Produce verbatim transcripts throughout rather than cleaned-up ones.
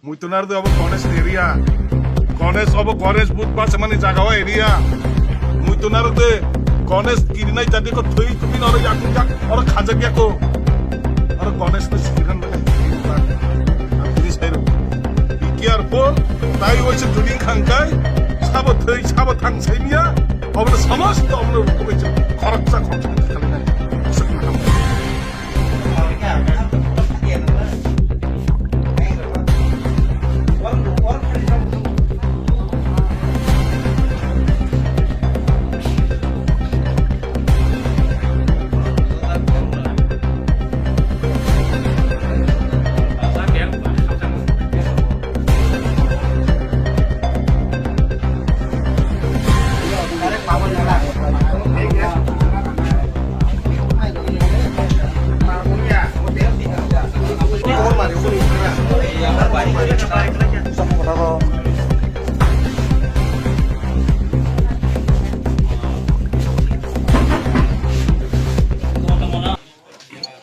Muitu narwkdi obo Ganesh ni area. Ganesh obo Ganesh but bachmani jaga o area. Muitu narwkdi Ganesh kirinai jadi ko thwi thwi oro yakung yak oro khajak yako. Oro Ganesh no sikiran bai. Ang tini sai rw. Be careful. Tai waisa juding khangkai. Sabo thwi sabo thang sai miya. Obo samasto obo khoroksa khoroksa khalinai.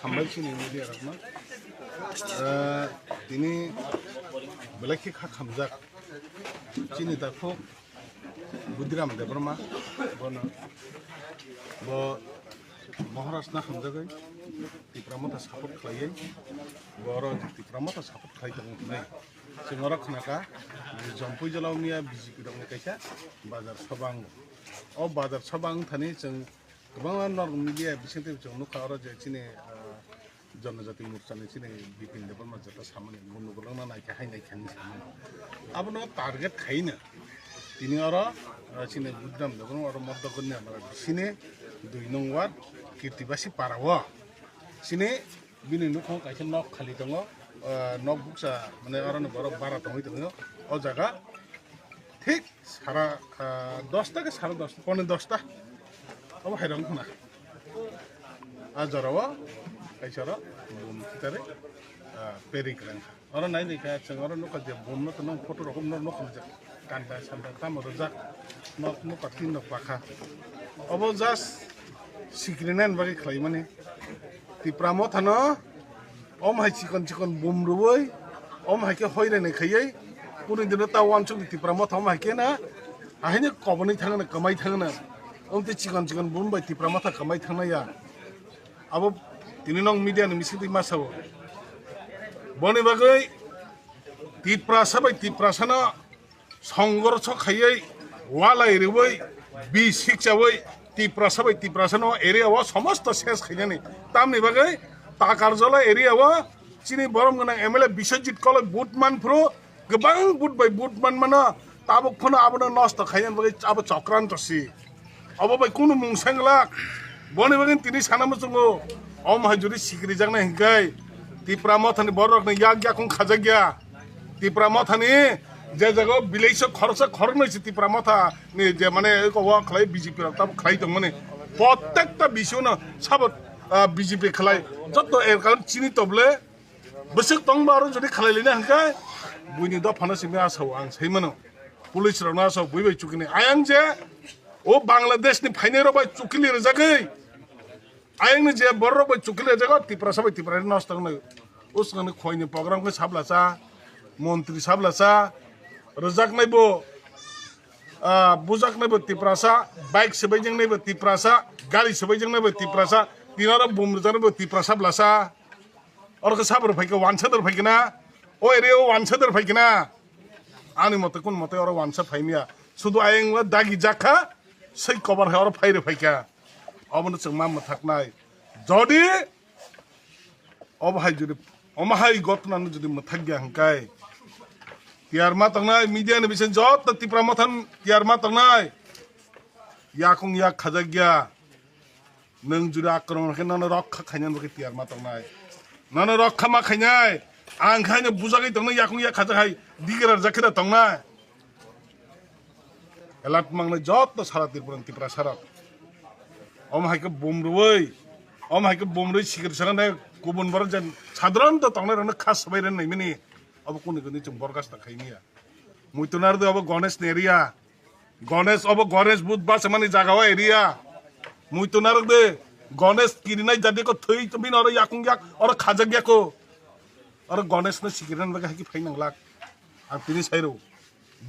Hambai chini media rokno. Eh, tini belai khe kha khamjak. Chini takhuk Budiram Debbarma, bono, bo Maharaj na hamjagwi Tipra Motha support khlaiwi, bo oro Tipra Motha support khlai tongo hwnwi chwng oro khnakha. Jompui jala wngya B J P rokni kaisa bazar sabha wngo. O bazar sabha wngthani chwng kwbangma norok media bisingtwi chwng nukha oro je chini, ah, Janajati Morcha ni chini Bipin Debbarma jeta samani, bo nugurokno naikha hai naikha hinwi samani. Abono target khaino tini oro, ah, chini Budiram Debbarma oro Moddogonni amara bisini dui nung ward Kirtibasi para o chini bini nukhung kaisa nok khali tongo, ah, nok buksa mane oro ni borok bara tongwi tongo o jaga thik sara, ah, dosta ke sara dosta, pone dosta. Obo hai rong khna. A jora o kaisa ro bum kitare, ah, peri kwrang kha. Oro nai nai kha chwng oro nukha je bum no to nang photo rok no nukha je kanta santa tamo rwjak. Nok nukha tin nok pakha. Obo just sikri nai bagwi khlai mani. Tipra Motha no Om hai chikon chikon bum rwui, om hai khe hoirenai khaiwi, kunu dino ta wansuk di Tipra Motha om hai khe na, ahaini kobonwi thangna, kwmai thangna. Om tei chikon chikon bum bai Tipra Motha kwmai thangna ya. Abo tini nong media ni bisingtwi ma sao. Boni bagwi Tiprasa bai Tiprasa no Songorso khaiwi, walai rwui, bi sikchaui, Tiprasa bai Tiprasa no area o somosto ses khainani. Tamni bagwi Takarjala area o chini borom gwnang M L A Biswajit Koloi vote man phuru kwbang vote bai vote man mano, tabuk phano abono nosto khainani bagwi abo chokranto si. Obo bai kunu mung sengla, boni bagwi tini sana muchungo, om hai juri sikrijaknai hinkai, Tipra Mothani borok ni yak yakung khajakya. Tipra Mothani je jaga o village o khoroksa khoroknwi se Tipra Motha ni je mane ko wa khlai B J P rok tamo khlai tongmani. Protekta bisio no sabo, ah, B J P khlai. Jotto er karon chini toble bwswk tongba aro jodi khlai lina hwnkhe buini dophano simi asao ang sai mano. Police rokno asao bui bai chukini. Ayang je o Bangladesh ni phainai rok bai chukili rwjagwi. Ayangni je borok bai chukile jago Tiprasa bai Tiprasa nosto wngnai. Usngani khoini program khe sablasa, montri sablasa, rwjaknai bo, ah, bujaknai bo Tiprasa, bike swbaijaknai bo Tiprasa, gari swbaijaknai bo Tiprasa, tinaro bum rwjaknai bo Tiprasa blasa. Oro khe sabor phaikha, wansador phaikha na, o area o wansador phaikha na. Ani mote kun mote oro wansa phaimya. Sudu ayang dagi jakha, sei kobar hai oro phaire phaikha. Obono chwng ma mwthaknai. Jodi obo hai jodi, omo hai gotna no jodi mwthakya hwnkhe, tiyar ma tongnai, media ni bising joto Tipra Motha tiyar ma tongnai. Yakung yak khajakya. Nwng jodi akromon khe nono rokha khainani bagwi tiyar ma tongnai. Nono rokha ma khainai. Ang khaino bujagwi tongnai, yakung yak khajak hai, digirar jakhe da tongnai. Alert mangnai joto sara Tripura ni Tiprasa rok. Omo hai khe bum rwui, omo hai khe bum rwui sikir sara nai kubun borok jen sadharanto tongnai rokno kha swbai rwna naimani. Obo kuni kuni chwng borgas ta khaimya. Muitu narwdi obo Ganesh ni area. Ganesh obo Ganesh but bachmani jaga o area. Muitu narwkdi Ganesh kirinai jadi ko thwi bini oro yakung yak oro khajak yako. Oro Ganesh no sikirna bagwi hai khe phai nanglak. Ang tini sairo,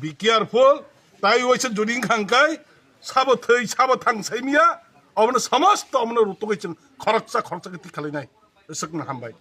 be careful, tai waisa jodi wngkha hwnkhe sabo thwi, sabo thang saimiya, omono samosto omono rutugwi chwng khoroksa khoroksa khe thik khalainai. Swkno hambai.